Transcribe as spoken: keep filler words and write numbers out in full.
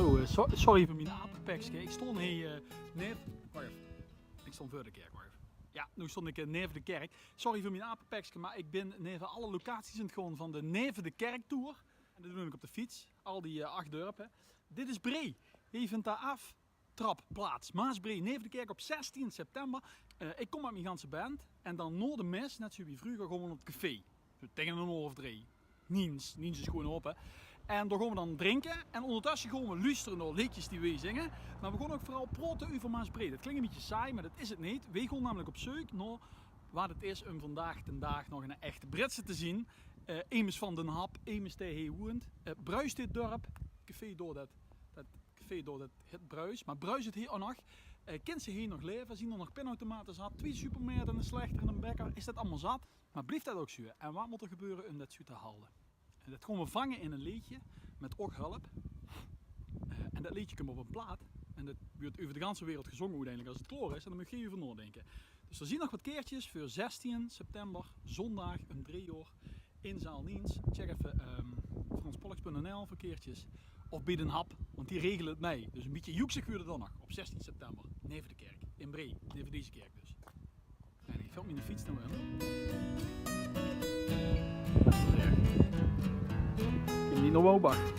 Oh, eh, so-, sorry veur mien apenpekske. Ik stond hie, eh, neve... Wach effe. Ik stond veur de kerk, wach effe. Ja, noe stond ik, eh, neve de kerk. Sorry veur mien apenpekske, maar ik bin neve alle locaties aan 't gaon van de Neve de Kerk Tour. En dat doon ik op de fiets. Al die, eh, acht dörpe. Dit is Bree. Hie vindt de aftrap plaats. Maasbree, neve de kerk op zestien september. Eh, ik kom met mien ganse band. En dan nao de mis, net zoe wie vreuger, gaon we nao 't café. Zoe tege 'n oor of drie. Niens, Niens is gewoon ope. En dao gaon we dan drinke. En ondertösse gaon we luustere nao leedjes die weej zinge. Maar we gaon ouk veural praote euver Maasbree. Dat klink 'n bietje saai, maar dat is 't neet. Weej gaon namelijk op zeuk nao wat 't is um vandaag den daag nog 'n echte Britse te zien. Eh, emes van Den Hap, emes dae hie woent. Eh, bruist dit dörp? Café Door dat, dat café Door dat hit Bruis. Maar bruist 't hie ouk nog? Eh, kint ze hie nog laeve? Zien d'r nog pinautomate zat? Twee supermarkte en 'ne slechter en 'ne bekker. Is dat allemaol zat? Maar blieft dat ouk zoe? En wat mót d'r gebeure um dat zoe te halde? En dat gaon we vange in 'n leedje met ouk hulp. Eh, en dat leedje kump op 'n plaat. En dat wuurt euver de ganse wereld gezonge oeteindelik as 't klaor is. En dan mot geej euver naodinke. Dus d'r zien nog wat kaertjes veur zestien september, zondaag um drie oor in zaal Niens. Check effe, ehm, frans pollux punt n l veur kaertjes. Of beej Den Hap, want die regele 't mei. Dus 'n bietje joeksig wuurt 't dan nog op zestien september. Neve de kerk. In Bree. Neve deze kerk dus. En ik vul miene fiets noe in. Ik bin neet nao Woubach.